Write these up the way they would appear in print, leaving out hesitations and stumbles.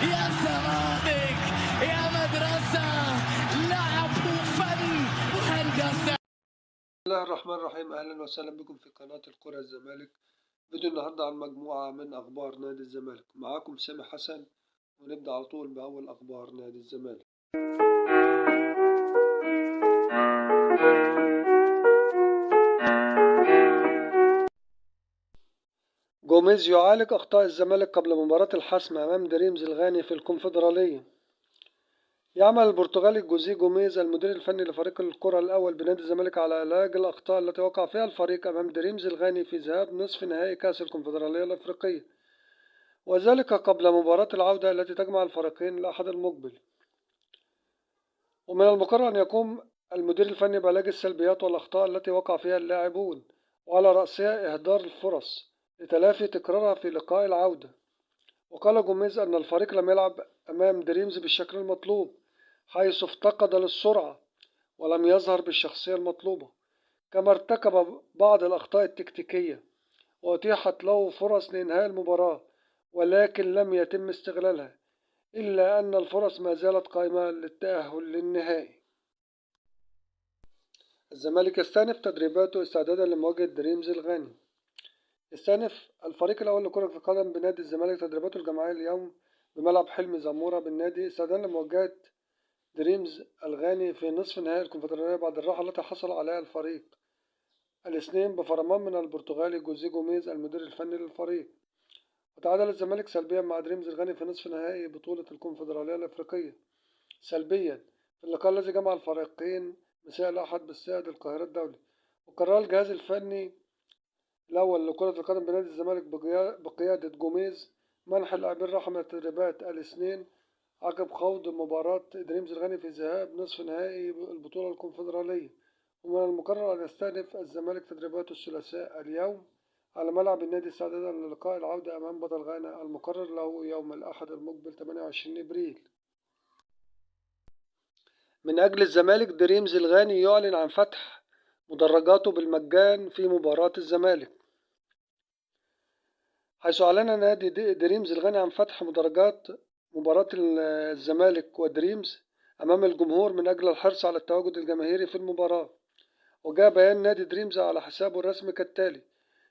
يا زمالك يا مدرسة، لعب وفن وهندسة. بسم الله الرحمن الرحيم. أهلا وسهلا بكم في قناة الكرة الزمالك. فيديو النهاردة عن مجموعة من أخبار نادي الزمالك، معاكم سامي حسن، ونبدأ على طول بأول أخبار نادي الزمالك. جوميز يعالج أخطاء الزمالك قبل مباراة الحسم أمام دريمز الغاني في الكونفدرالية. يعمل البرتغالي جوزيه جوميز المدير الفني لفريق الكرة الأول بنادي الزمالك على علاج الأخطاء التي وقع فيها الفريق أمام دريمز الغاني في ذهاب نصف نهائي كأس الكونفدرالية الأفريقية، وذلك قبل مباراة العودة التي تجمع الفريقين الأحد المقبل. ومن المقرر أن يقوم المدير الفني بعلاج السلبيات والأخطاء التي وقع فيها اللاعبون، وعلى رأسها إهدار الفرص لتلافي تكرارها في لقاء العودة. وقال جوميز أن الفريق لم يلعب أمام دريمز بالشكل المطلوب، حيث افتقد للسرعة ولم يظهر بالشخصية المطلوبة، كما ارتكب بعض الأخطاء التكتيكية وأتيحت له فرص لإنهاء المباراة ولكن لم يتم استغلالها، إلا أن الفرص ما زالت قائمة للتأهل للنهائي. الزمالك يستأنف تدريباته استعدادا لمواجهة دريمز الغاني. يستأنف الفريق الأول لكرة القدم بنادي الزمالك تدريباته الجماعية اليوم بملعب حلمي زمورة بالنادي استعدادا لمواجهة دريمز الغاني في نصف نهائي الكونفدرالية بعد الراحة التي حصل عليها الفريق الاثنين بفرمان من البرتغالي جوزيه جوميز المدير الفني للفريق. وتعادل الزمالك سلبيا مع دريمز الغاني في نصف نهائي بطولة الكونفدرالية الأفريقية سلبيا في اللقاء الذي جمع الفريقين مساء الأحد باستاد القاهرة الدولي. وقرر الجهاز الفني الأول لكرة القدم بنادي الزمالك بقيادة جوميز منح اللاعبين راحة من التدريبات الاثنين عقب خوض مباراة دريمز الغاني في ذهاب نصف نهائي البطولة الكونفدرالية. ومن المقرر أن يستأنف الزمالك تدريباته الثلاثاء اليوم على ملعب النادي استعدادا للقاء العودة أمام بطل غانا المقرر له يوم الأحد المقبل 28 إبريل. من أجل الزمالك دريمز الغاني يعلن عن فتح مدرجاته بالمجان في مباراة الزمالك، حيث أعلن نادي دريمز الغاني عن فتح مدرجات مباراة الزمالك ودريمز أمام الجمهور من أجل الحرص على التواجد الجماهيري في المباراة. وجاء بيان نادي دريمز على حسابه الرسمي كالتالي: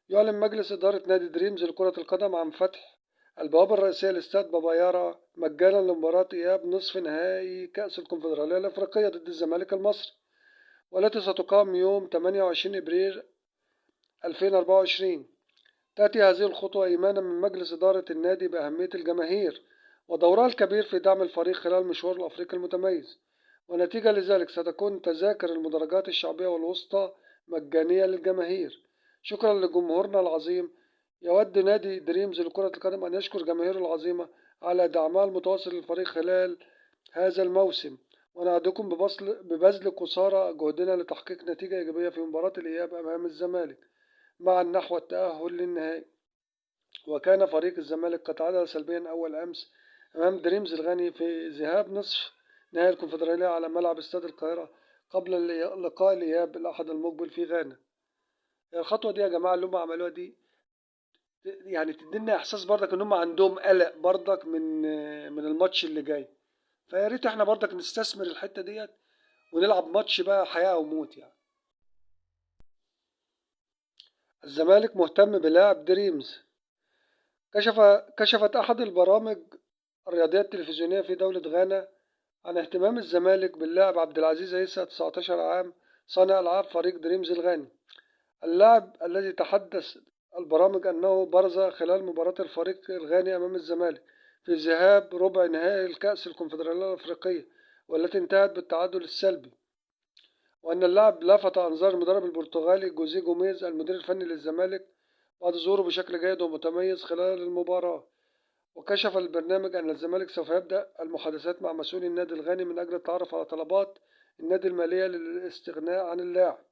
يعلن مجلس إدارة نادي دريمز لكرة القدم عن فتح البوابة الرئيسية لاستاد بابايارا مجانا لمباراة إياب نصف نهائي كأس الكونفدرالية الأفريقية ضد الزمالك المصري، والتي ستقام يوم 28 إبريل 2024. تأتي هذه الخطوة إيمانا من مجلس إدارة النادي بأهمية الجماهير ودورها الكبير في دعم الفريق خلال مشواره الأفريقي المتميز، ونتيجة لذلك ستكون تذاكر المدرجات الشعبية والوسطى مجانية للجماهير. شكرا لجمهورنا العظيم. يود نادي دريمز لكرة القدم أن يشكر جماهيره العظيمة على دعمها المتواصل للفريق خلال هذا الموسم، ونعدكم ببذل قصارى جهدنا لتحقيق نتيجة إيجابية في مباراة الإياب أمام الزمالك معا نحو التأهل للنهائي. وكان فريق الزمالك قد تعادل سلبيا أول أمس أمام دريمز الغاني في ذهاب نصف نهائي الكونفدرالية على ملعب استاد القاهرة قبل لقاء الإياب الأحد المقبل في غانا. الخطوة دي يا جماعة اللي هم عملوها دي يعني تدينا إحساس برضك إن هم عندهم قلق برضك من الماتش اللي جاي، فيا ريت إحنا برضك نستثمر الحتة ديت ونلعب ماتش بقى حياة أو موت يعني. الزمالك مهتم بلاعب دريمز. كشفت أحد البرامج الرياضية التلفزيونية في دولة غانا عن اهتمام الزمالك باللاعب عبد العزيز عيسى 19 عام صانع ألعاب فريق دريمز الغاني. اللاعب الذي تحدث البرامج أنه برز خلال مباراة الفريق الغاني أمام الزمالك في ذهاب ربع نهائي الكأس الكونفدرالية الأفريقية والتي انتهت بالتعادل السلبي، وأن اللاعب لفت أنظار المدرب البرتغالي جوزيه جوميز المدير الفني للزمالك بعد ظهوره بشكل جيد ومتميز خلال المباراة. وكشف البرنامج أن الزمالك سوف يبدأ المحادثات مع مسؤولي النادي الغاني من أجل التعرف على طلبات النادي المالية للاستغناء عن اللاعب.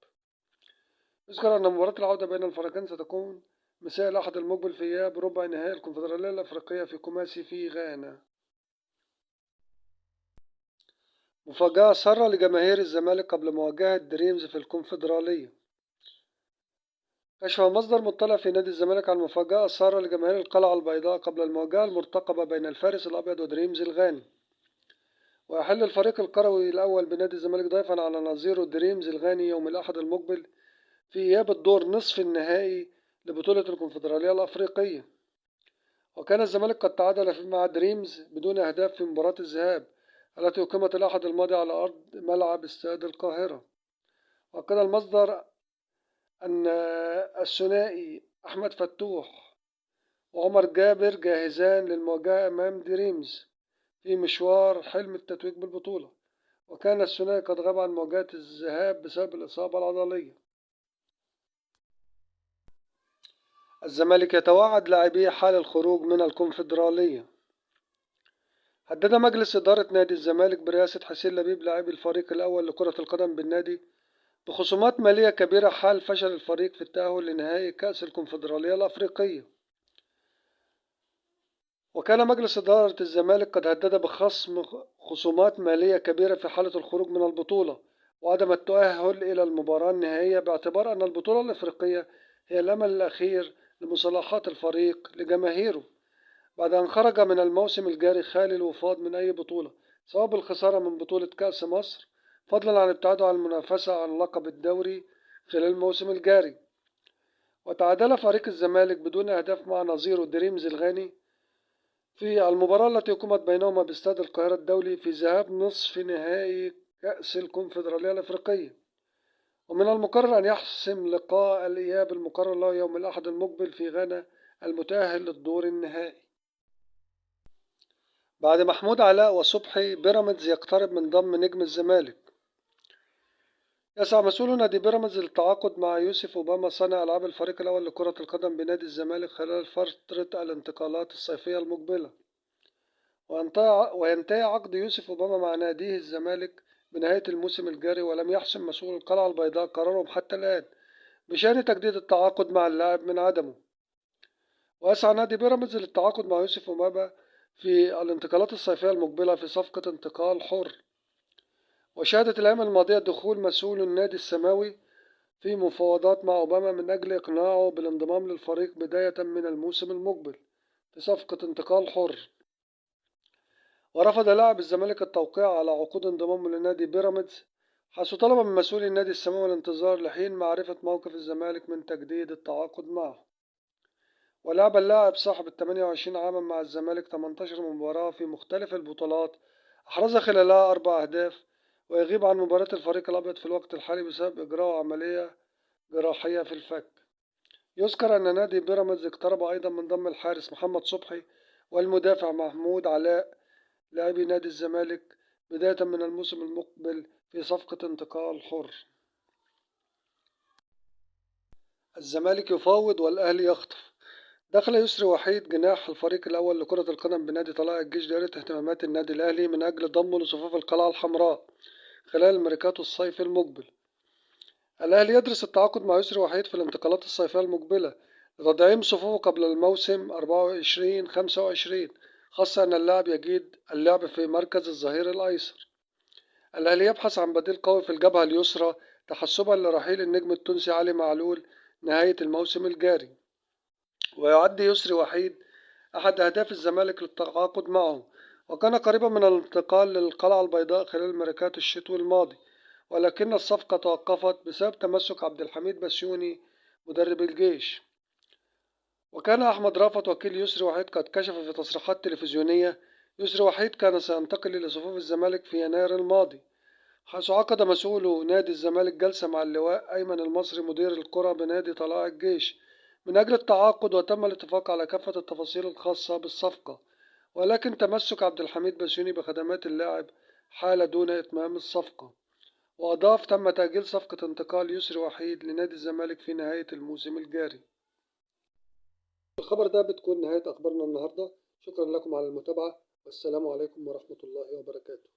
يذكر أن مباراة العودة بين الفريقين ستكون مساء الأحد المقبل في إياب ربع نهائي الكونفدرالية الأفريقية في كوماسي في غانا. مفاجأة سارة لجماهير الزمالك قبل مواجهة دريمز في الكونفدرالية. كشف مصدر مطلع في نادي الزمالك عن مفاجأة سارة لجماهير القلعة البيضاء قبل المواجهة المرتقبة بين الفارس الأبيض ودريمز الغاني. ويحل الفريق الكروي الأول بنادي الزمالك ضيفا على نظيره دريمز الغاني يوم الأحد المقبل في إياب الدور نصف النهائي لبطولة الكونفدرالية الأفريقية. وكان الزمالك قد تعادل مع دريمز بدون أهداف في مباراة الذهاب التي أقيمت الأحد الماضي على أرض ملعب استاد القاهرة. وأكد المصدر أن الثنائي أحمد فتوح وعمر جابر جاهزان للمواجهة أمام دريمز في مشوار حلم التتويج بالبطولة. وكان الثنائي قد غاب عن مواجهة الذهاب بسبب الإصابة العضلية. الزمالك يتوعد لاعبيه حال الخروج من الكونفدرالية. هدد مجلس إدارة نادي الزمالك برئاسة حسين لبيب لاعبي الفريق الأول لكرة القدم بالنادي بخصومات مالية كبيرة حال فشل الفريق في التأهل لنهائي كأس الكونفدرالية الأفريقية. وكان مجلس إدارة الزمالك قد هدد بخصم خصومات مالية كبيرة في حالة الخروج من البطولة وعدم التأهل إلى المباراة النهائية، باعتبار أن البطولة الأفريقية هي الأمل الأخير لمصالحات الفريق لجماهيره، بعد أن خرج من الموسم الجاري خالي الوفاض من أي بطولة، سواء بالخسارة من بطولة كأس مصر، فضلا عن ابتعاده عن المنافسة عن لقب الدوري خلال الموسم الجاري. وتعادل فريق الزمالك بدون أهداف مع نظيره دريمز الغاني في المباراة التي أقيمت بينهما باستاد القاهرة الدولي في ذهاب نصف نهائي كأس الكونفدرالية الأفريقية. ومن المقرر أن يحسم لقاء الإياب المقرر له يوم الأحد المقبل في غانا المتأهل للدور النهائي. بعد محمود علاء وصبحي، بيراميدز يقترب من ضم نجم الزمالك. يسعى مسؤول نادي بيراميدز للتعاقد مع يوسف أوباما صانع ألعاب الفريق الأول لكرة القدم بنادي الزمالك خلال فترة الانتقالات الصيفية المقبلة. وينتهي عقد يوسف أوباما مع ناديه الزمالك بنهاية الموسم الجاري، ولم يحسم مسؤول القلعة البيضاء قرارهم حتى الآن بشأن تجديد التعاقد مع اللاعب من عدمه. ويسعى نادي بيراميدز للتعاقد مع يوسف أوباما في الانتقالات الصيفية المقبلة في صفقة انتقال حر. وشهدت الأيام الماضية دخول مسؤول النادي السماوي في مفاوضات مع أوباما من أجل إقناعه بالانضمام للفريق بداية من الموسم المقبل في صفقة انتقال حر. ورفض لاعب الزمالك التوقيع على عقود انضمامه لنادي بيراميدز، حيث طلب من مسؤولي النادي السماوي الانتظار لحين معرفة موقف الزمالك من تجديد التعاقد معه. ولعب اللاعب صاحب 28 عاما مع الزمالك 18 مباراة في مختلف البطولات، أحرز خلالها 4 أهداف، ويغيب عن مباراة الفريق الأبيض في الوقت الحالي بسبب إجراء عملية جراحية في الفك. يذكر أن نادي بيراميدز اقترب أيضا من ضم الحارس محمد صبحي والمدافع محمود علاء لاعبي نادي الزمالك بداية من الموسم المقبل في صفقة انتقال حر. الزمالك يفاوض والأهلي يخطف. دخل يسري وحيد جناح الفريق الأول لكرة القدم بنادي طلائع الجيش دائرة اهتمامات النادي الأهلي من أجل ضمه لصفوف القلعة الحمراء خلال الميركاتو الصيفي المقبل. الأهلي يدرس التعاقد مع يسري وحيد في الانتقالات الصيفية المقبلة لتدعيم صفوفه قبل الموسم 24-25، خاصة أن اللاعب يجيد اللعب في مركز الظهير الأيسر. الأهلي يبحث عن بديل قوي في الجبهة اليسرى تحسبا لرحيل النجم التونسي علي معلول نهاية الموسم الجاري. ويعد يسري وحيد أحد أهداف الزمالك للتعاقد معه، وكان قريبا من الانتقال للقلعة البيضاء خلال الميركاتو الشتوي الماضي، ولكن الصفقة توقفت بسبب تمسك عبد الحميد بسيوني مدرب الجيش. وكان أحمد رافت وكيل يسري وحيد قد كشف في تصريحات تلفزيونية يسري وحيد كان سينتقل إلى صفوف الزمالك في يناير الماضي، حيث عقد مسؤول نادي الزمالك جلسة مع اللواء أيمن المصري مدير الكرة بنادي طلائع الجيش من أجل التعاقد، وتم الاتفاق على كافة التفاصيل الخاصة بالصفقة، ولكن تمسك عبد الحميد بسيوني بخدمات اللاعب حال دون إتمام الصفقة. وأضاف تم تأجيل صفقة انتقال يسري وحيد لنادي الزمالك في نهاية الموسم الجاري. الخبر ده بتكون نهاية أخبارنا النهاردة. شكرا لكم على المتابعة، والسلام عليكم ورحمة الله وبركاته.